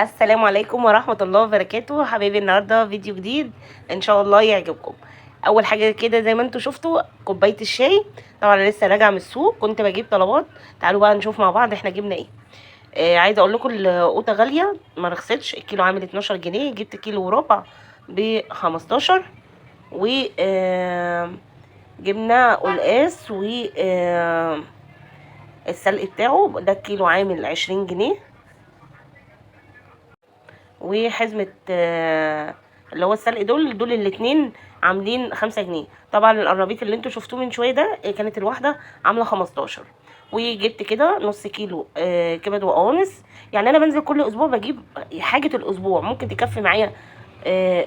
السلام عليكم ورحمة الله وبركاته. حبايبي النهاردة فيديو جديد ان شاء الله يعجبكم. اول حاجة كده زي ما انتم شفتوا كوباية الشاي، طبعا انا لسه راجعة من السوق كنت بجيب طلبات. تعالوا بقى نشوف مع بعض احنا جبنا ايه. عايزة اقول لكم القوطة غالية ما رخصتش، الكيلو عامل 12 جنيه، جبت كيلو وربع ب 15، و جبنا قلقاس و السلق بتاعه ده الكيلو عامل 20 جنيه، وحزمة اللي هو السلق دول الاتنين عاملين 5 جنيه. طبعا القرنبيط اللي انتوا شفتوه من شوية ده، كانت الواحدة عاملة 15. وجبت كده نص كيلو كبد وقوانص. يعني انا بنزل كل اسبوع بجيب حاجة الاسبوع، ممكن تكفي معايا،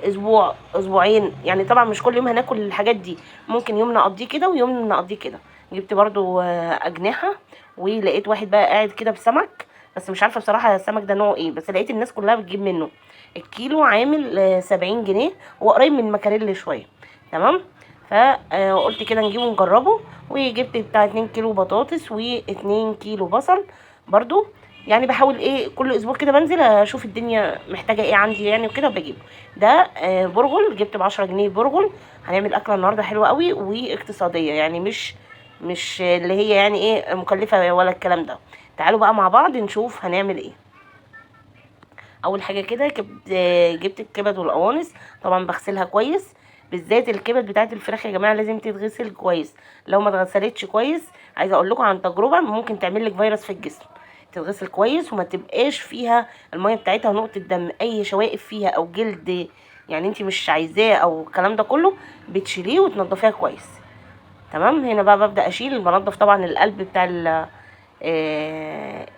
اسبوع اسبوعين، يعني طبعا مش كل يوم هناكل الحاجات دي، ممكن يوم نقضيه كده ويوم نقضيه كده. جبت برضو اجنحة، ولقيت واحد بقى قاعد كده بسمك، بس مش عارفة بصراحة السمك ده نوعه ايه، بس لقيت الناس كلها بتجيب منه. الكيلو عامل 70 جنيه، هو قريب من المكاريل شوية، تمام. قلت كده نجيبه ونجربه. وجبت بتاع 2 كيلو بطاطس و2 كيلو بصل برضو. يعني بحاول كل اسبوع كده بنزل اشوف الدنيا محتاجه ايه عندي يعني وكده وبجيبه. ده برغل، جبت ب10 جنيه برغل. هنعمل اكله النهارده حلوة قوي واقتصادية، يعني مش اللي هي يعني ايه مكلفة ولا الكلام ده. تعالوا بقى مع بعض نشوف هنعمل ايه. اول حاجة كده جبت الكبد والقوانص، طبعا بغسلها كويس، بالذات الكبد بتاعت الفراخ يا جماعة لازم تتغسل كويس. لو ما اتغسلتش كويس، عايزه اقول لكم عن تجربه، ممكن تعمل لك فيروس في الجسم. تتغسل كويس وما تبقاش فيها المية بتاعتها نقطة دم، اي شوائب فيها او جلد يعني انت مش عايزاه او الكلام ده كله، بتشيليه وتنضفيها كويس، تمام. هنا بقى ببدا اشيل، بنضف طبعا القلب بتاع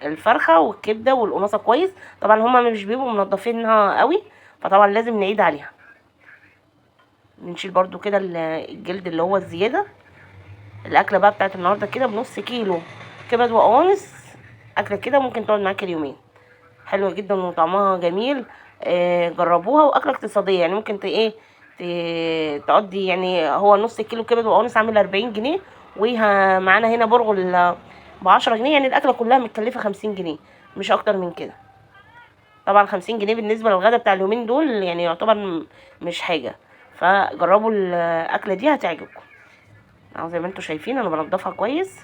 الفرخه والكبده والقماصه كويس. طبعا هما مش بيبقوا منضفينها قوي، فطبعا لازم نعيد عليها. نشيل برضو كده الجلد اللي هو الزيادة. الاكلة بقى بتاعت النهارده كده بنص كيلو كبد وقوانص، اكله كده ممكن تقعد معاك اليومين، حلوة جدا وطعمها جميل. جربوها، واكله اقتصادية يعني ممكن تقضي. يعني هو نص كيلو كبد وقوانص عامل 40 جنيه، ومعانا هنا برغل ب10 جنيه، يعني الاكلة كلها متكلفه 50 جنيه مش اكتر من كده. طبعا 50 جنيه بالنسبة للغدا بتاع اليومين دول يعني يعتبر مش حاجة. فجربوا الاكلة دي هتعجبكم. اهو زي ما انتم شايفين انا بنضفها كويس.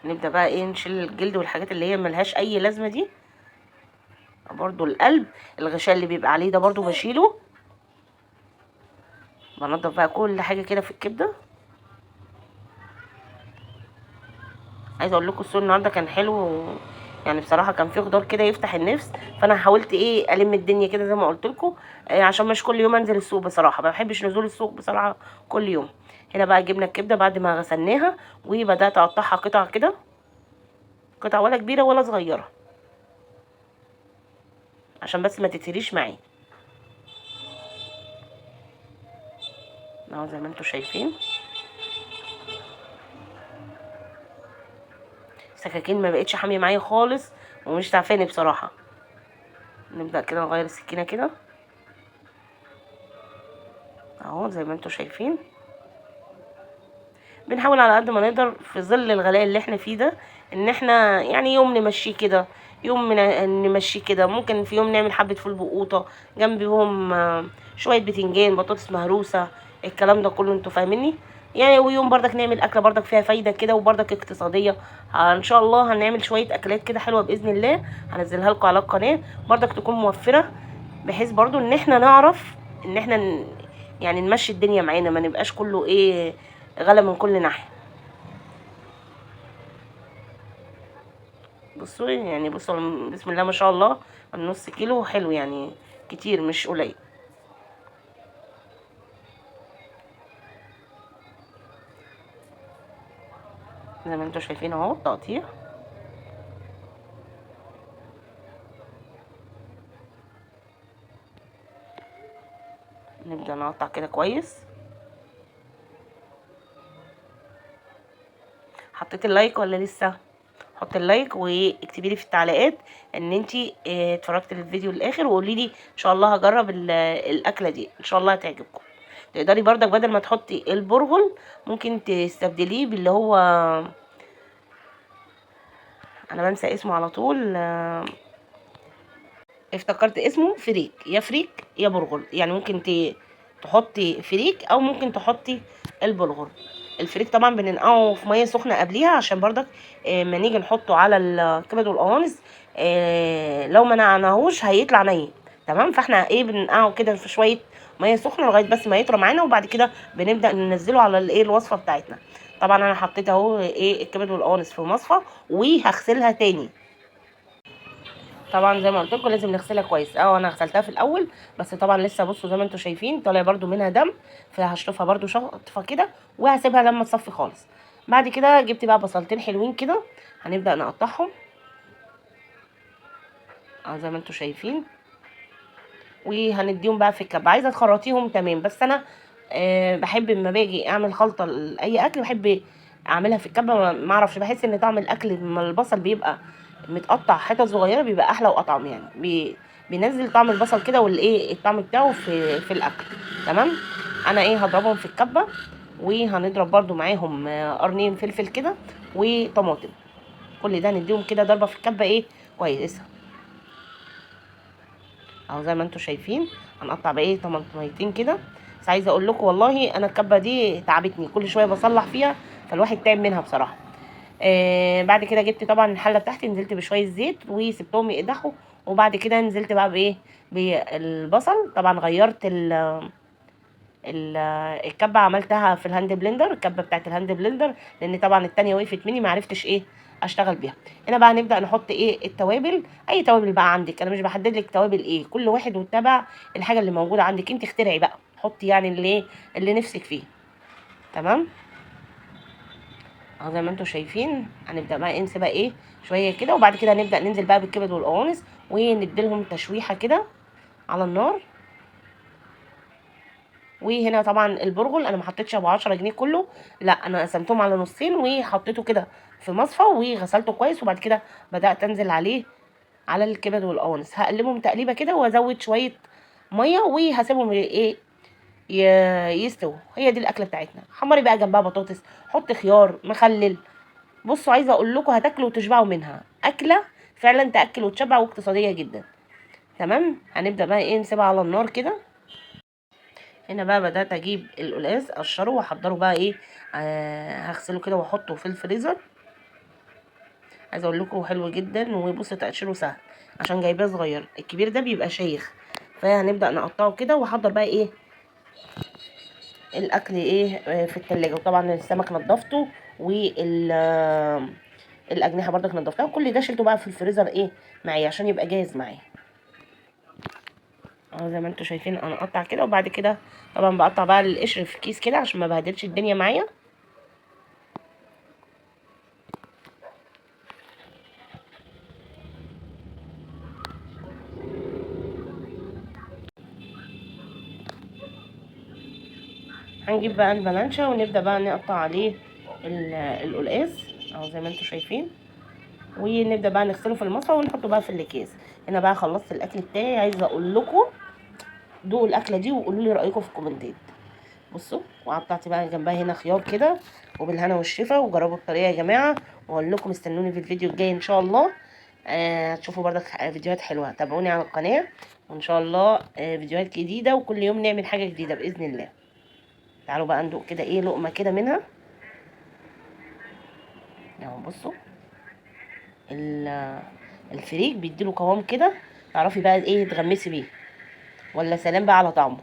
نبدا بقى نشيل الجلد والحاجات اللي هي ملهاش اي لازمه دي. برضو القلب الغشاء اللي بيبقى عليه ده برضو بشيله. بنضف بقى كل حاجة كده في الكبده. عايزه اقول لكم السوق النهارده كان حلو، يعني بصراحة كان فيه خضار كده يفتح النفس، فانا حاولت الم الدنيا كده زي ما قلت لكم، عشان مش كل يوم انزل السوق بصراحة، ما بحبش نزول السوق بصراحة كل يوم. هنا بقى جبنا الكبده بعد ما غسلناها، وبدات اقطعها قطع كده، قطع ولا كبيرة ولا صغيرة عشان بس ما تتهريش معايا. اهو زي ما انتم شايفين السكاكين ما بقتش حامية معايا خالص ومش تعفاني بصراحة. نبدا كده نغير السكينة كده اهو زي ما انتم شايفين. بنحاول على قد ما نقدر في ظل الغلاء اللي احنا فيه ده ان احنا يوم نمشيه كده، يوم نمشيه كده، ممكن في يوم نعمل حبه فول بقوطه جنبهم، شوية بتنجان، بطاطس مهروسه، الكلام ده كله انتوا فاهميني يعني. ويوم بردك نعمل اكله بردك فيها فايده كده وبردك اقتصادية. ان شاء الله هنعمل شوية اكلات كده حلوة باذن الله، هنزلها لكم على القناة بردك تكون موفره، بحيث برضو ان احنا نعرف ان احنا نمشي الدنيا معانا، ما نبقاش كله غلا من كل ناحية. بصوا بسم الله ما شاء الله، النص كيلو حلو كتير مش قليل. زي ما انتوا شايفين اهو التقطيع. نبدأ نقطع كده كويس. حطيت اللايك ولا لسه؟ حطي اللايك واكتبي لي في التعليقات ان انتي، اتفرجتي للفيديو للاخر، وقولي لي ان شاء الله هجرب الاكلة دي، ان شاء الله هتعجبكم. تقدري برضك بدل ما تحطي البرغل ممكن تستبدليه باللي هو انا بنسى اسمه على طول، افتكرت اسمه فريك، يا فريك يا برغل. يعني ممكن تحطي فريك او ممكن تحطي البلغور. الفريك طبعا بننقعه في مية سخنة قبليها، عشان برضك ما نيجي نحطه على الكبد والقوانص، لو ما نقعناهوش هيطلع ني. تمام، فاحنا ايه بننقعه كده في شوية مية سخنة لغاية بس ما يطرى معانا، وبعد كده بنبدا ننزله على الايه الوصفة بتاعتنا. طبعا انا حطيت اهو ايه الكبد والقوانص في مصفى، وهغسلها تاني. طبعا زي ما قلت لكم لازم نغسلها كويس. انا غسلتها في الاول، بس طبعا لسه بصوا زي ما انتم شايفين طالع برده منها دم، فهشطفها برده شطفه كده وهسيبها لما تصفي خالص. بعد كده جبت بقى بصلتين حلوين كده، هنبدا نقطعهم زي ما انتم شايفين، وهنديهم بقى في الكبه. عايزه تخرطيهم تمام، بس انا بحب اما باجي اعمل خلطه لاي اكل بحب اعملها في الكبه، ما اعرفش بحس ان طعم الاكل لما البصل بيبقى متقطع حتت صغيرة بيبقى احلى واطعم، يعني بينزل طعم البصل كده والايه الطعم بتاعه في الاكل. تمام، انا ايه هضربهم في الكبه، وهنضرب برده معاهم قرنين فلفل كده وطماطم، كل ده نديهم كده ضربه في الكبه ايه كويسة اهو زي ما انتم شايفين. هنقطع بقى ايه طماطميتين كده. بس عايزه اقول لكم والله انا الكبه دي تعبتني، كل شوية بصلح فيها فالواحد تعب منها بصراحة. بعد كده جبت طبعا الحلة بتاعتي، نزلت بشوية زيت وسبتهم يقدحوا، وبعد كده نزلت بقى بايه بالبصل. طبعا غيرت الكبه، عملتها في ال hand blender، الكبه بتاعت ال hand blender، لان طبعا التانية وقفت مني ما عرفتش ايه اشتغل بيها. هنا بقى هنبدا نحط ايه التوابل، اي توابل بقى عندك، انا مش بحدد لك توابل ايه، كل واحد وتبع الحاجة اللي موجودة عندك، انت اخترعي بقى، حطي يعني اللي نفسك فيه. تمام اهو زي ما انتم شايفين. هنبدا بقى نسيبها ايه شوية كده، وبعد كده هنبدا ننزل بقى بالكبد والقوانص ونديلهم تشويحه كده على النار. وهنا طبعا البرغل انا ما حطيتش ابو 10 جنيه كله، لا انا قسمتهم على نصين وحطيته كده في مصفى وغسلته كويس، وبعد كده بدات انزل عليه على الكبد والقوانص. هقلبهم تقليبه كده وازود شوية مية وهسيبهم ايه يستووا. هي دي الاكلة بتاعتنا. حمري بقى جنبها بطاطس، حط خيار مخلل. بصوا عايزه اقول لكم هتاكلوا وتشبعوا منها، اكله فعلا تاكل وتشبع واقتصادية جدا. تمام، هنبدا بقى ايه نسيبها على النار كده. هنا بقى بدات اجيب القلقاس اقشره واحضره بقى ايه، هغسله كده واحطه في الفريزر. عايزه اقول لكم حلو جدا، وبصوا تقشيره سهل عشان جايباه صغير، الكبير ده بيبقى شيخ. فهنبدا نقطعه كده واحضر بقى ايه الاكل ايه في التلاجة. وطبعا السمك نضفته، الاجنحة برضك نضفتها، وكل ده شلته بقى في الفريزر ايه معايا عشان يبقى جاهز معايا اهو زي ما انتم شايفين. انا اقطع كده، وبعد كده طبعا بقطع بقى القشر في كيس كده عشان ما بهدلش الدنيا معايا. هنجيب بقى البلانشا ونبدا بقى نقطع عليه القلقاس اهو زي ما انتم شايفين، ونبدا بقى نغسله في المصفى ونحطه بقى في الاكياس. هنا بقى خلصت الاكل بتاعي. عايزه اقول لكم دوقوا الاكلة دي وقولوا لي رايكم في الكومنتات. بصوا وقطعت بقى جنبها هنا خيار كده، وبالهنا والشفا. وجربوا الطريقة يا جماعة، واقول لكم استنوني في الفيديو الجاي ان شاء الله. هتشوفوا برضك فيديوهات حلوة. تابعوني على القناة، وان شاء الله فيديوهات جديدة، وكل يوم نعمل حاجة جديدة باذن الله. تعالوا بقى ندوق كده ايه لقمة كده منها اهو. بصوا الفريك بيديله قوام كده، تعرفي بقى ايه تغمسي بيه، ولا سلام بقى على طعمه.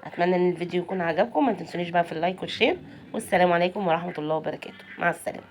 اتمنى ان الفيديو يكون عجبكم، ما تنسونيش بقى في ال like وال share، والسلام عليكم ورحمة الله وبركاته. مع السلامة.